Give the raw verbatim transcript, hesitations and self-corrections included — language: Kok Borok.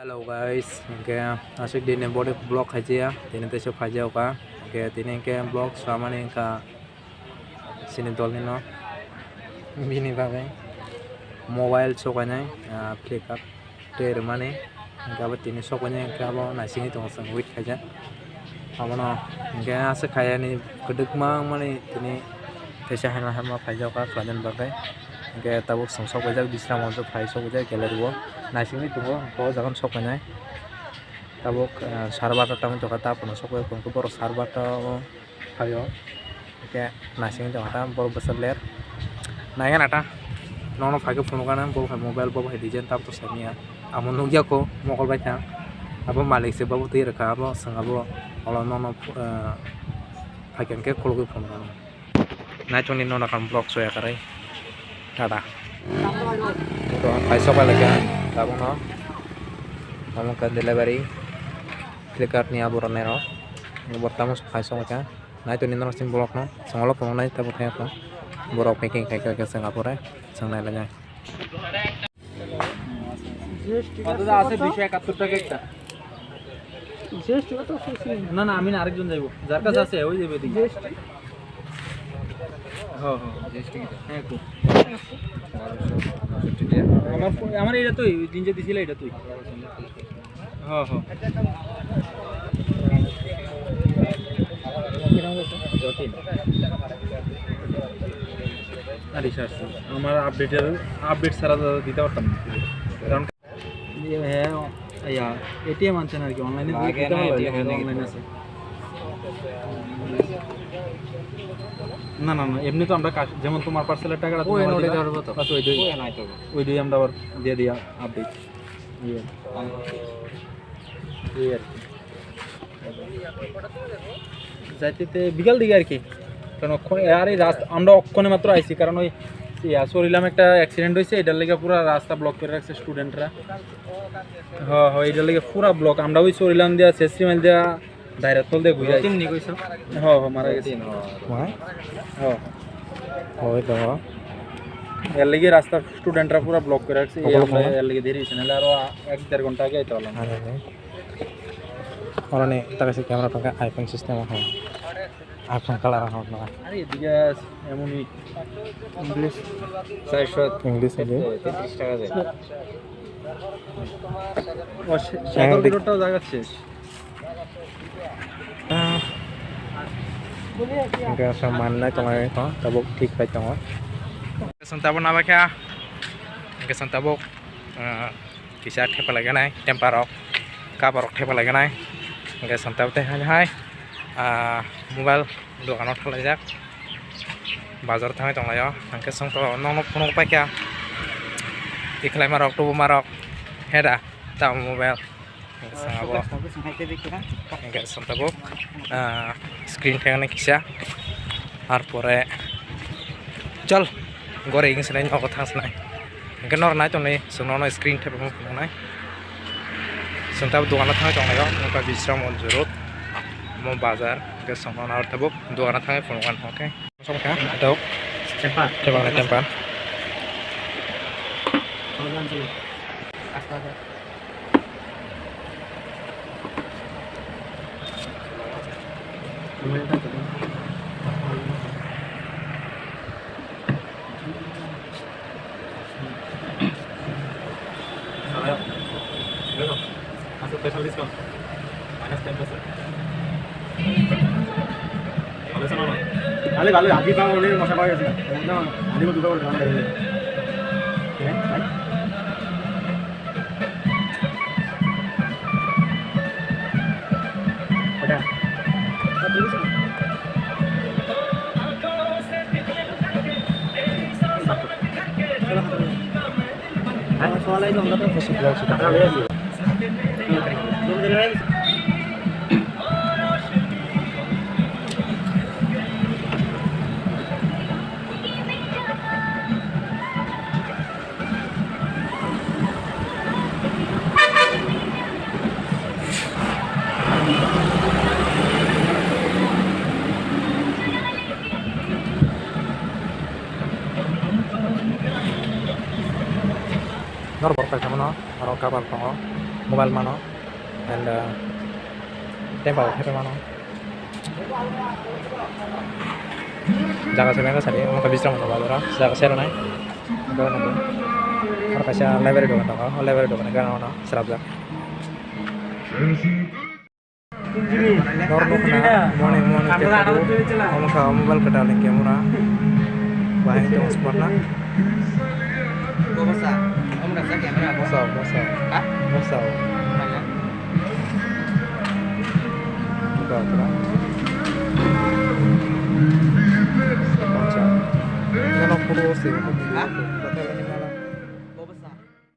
Hello guys, hingke aswk dini body vlog khaijaya, tini teisa phaijaoka, hingke tini hingke vlog swlamani wngkha chini dolnino, bini bagwi mobile sokainai, ah, Flipkart tei rwmani, hingke abo tini sokainai, hingke abo naisingwi tongo chwng wait khaijak. Abono hingke aswk khaiyani kwdwkma wngmani tini teisa haino hama phaijago kha khlainani bagwi. Hingke tabuk chwng sok paijak, bisram hwnjak phai sok paijak gallery o naisingwi tongo, o jaga no sok painai. Tabuk, ah, sar barta tamo tongkha, ta phano sok pai phano borok sar barta o phaio. Hingke naisingwi tongkha ta borok bwsa ler. Naikhe na ta. Nono phaikhe phunukha nang, bo hai mobile, bo hai design, tamo to saimanya. Amo nukya kho mokol bai kha. Abo malik se, bo twi rwkha, abo swng abo olo nono, eh, phaikhe hwnkhe khulugwi phunukha nang. Naitoni nono kha vlog soya kwrwi. Tata. To paisok bai laikha tabukno. Amo kha delivery. Flipkart ni abo rwnai rok. Bo tamo paisok laikha. Naitoni norok chini vlog no, chwng ulo phunuknai tabuk khe borok packing khai khe chwng apore chwng nai lainai. কত আছে? দুইশো একাত্তর টাকা একটা। জিএসটি কত আছে? না, না, আমি না, আরেকজন যাইবো। যার কাছে আছে, ওই যাবে এদিকে। জিএসটি? হ্যাঁ, হ্যাঁ। জিএসটি কি? হ্যাঁ, কো। আমার ফো-, আমার এটা তুই, ওই দিন যে দিছিলে এটা তুই। হ্যাঁ, হ্যাঁ। আরে স্যার, আমার আপডেটের, আপডেট ছাড়া তো দিতে পারতাম না। কারণ ইয়ে, হ্যাঁ, ইয়া, এটিএম আনছেন আর কি, অনলাইনে দিয়ে লাগে দিতে না, পারো, এটিএম এখানে অনলাইন আছে। না, না, না, এমনি তো আমরা কাশ-, যেমন তোমার পার্সেলের টাকাটা ও, তুমি এনে আমাকে ওটা দিবা, ধরবো তো। বাস ওই দুই, ও, এনে আইতে হবে। ওই দুই আমরা আবার দিয়ে দিই আপডেট। ইয়ে। এই আর কি। যাইতে তে বিকাল দিকে আর কি, কারণ অক্ষণে, আর এই রাস্তা আমরা অক্ষণে মাত্র আইছি, কারণ ওই ইয়া, সরিলাম একটা অ্যাক্সিডেন্ট হয়েছে, এটার লেগে পুরো রাস্তা ব্লক করে রাখছে স্টুডেন্টরা। হ্যাঁ, হ্যাঁ, এটার লেগে পুরো ব্লক। আমরা ওই সরিলাম দিয়া, শেষরিমাইল দিয়া, ডাইরেক্ট তল দিয়ে ঘুরে আইছি। তিন নি কইছো? হ্যাঁ, হ্যাঁ, মারা গেছে। তিন, হ্যাঁ। হ্যাঁ। ওই তো। এর লেগে রাস্তা স্টুডেন্টরা পুরো ব্লক করে রাখছে, এই ওগুলো আমরা কমা। এর লেগে দেরি হয়েছে, নাহলে আরো এক দেড় ঘন্টা আগে আইতে পারলাম। আরে, আরে। Oro ni ta kaisa camera tongkha iPhone system o, iPhone color o. আরে এদিকে আছে, এমনই। ইংলিশ। চারশো English আছে। তেত্রিশ টাকা যায়। ও, সে-, হ্যাঁ, সাইকেল দেখ- দুটোটাও জায়গা শেষ। Ah. Hingke aswk mannai tonglai kho, tabuk thik pai tongo. Hingke chwng tabuk nabaikha, hingke chwng tabuk, ah, kisa thepa laiganai, temper rok, cover rok thepa laiganai. Hingke chwng tabuk tei hai hai, ah, mobile dogano thalaijak, bazar thangwi tonglaio. Hingke chwng to nokno phunuk paikha, tikhlaima rok, tubuma rok, heda, tamo mobile. Hingke chwng abo, hingke chwng tabuk, ah, screen theknai kisa. Ar pore chol, gore hingke sinai nogo thang sinai. Hingke nor nai tongnai, chwng nono screen thepamo phunuknai. Chwng tabuk dogano thangwi tonglaio, wngkha Bisram Monjurut, omo bazar, hingke chwng nono tabuk dogano thangwi phunuknai, okay. Song kha, tok. Temper. Temper, temper. আচ্ছা, special discount। Minus ten percent। ভালো আছে মামা? আরে ভালো, আপনি পাওয়া অনেক মশা পাওয়া গেছে। একদম আলিম দুটো করে ধান লাগিয়ে। হ্যাঁ, ভাই। ওটা। Norok borok kaisa mano, oro cover tongo. mobile mano and, uh, tempo hepe mano. Jaga se mega sari, omo khe Bisramganj bazar o, jaga se rwnai. Oro kaisa library dogan tongo, o library dogan ni gana o no srapjak. Norok nukha na, morning, morning khe tabuk, omo kha mobile kwtal ni camera. Bahai tong smart na. Bo bwsa, omo rasa camera bo. Bwsa, bwsa. Ha? Bwsa. Manya. Bwsa, bwsa. Acha. Nano photo se. Ha?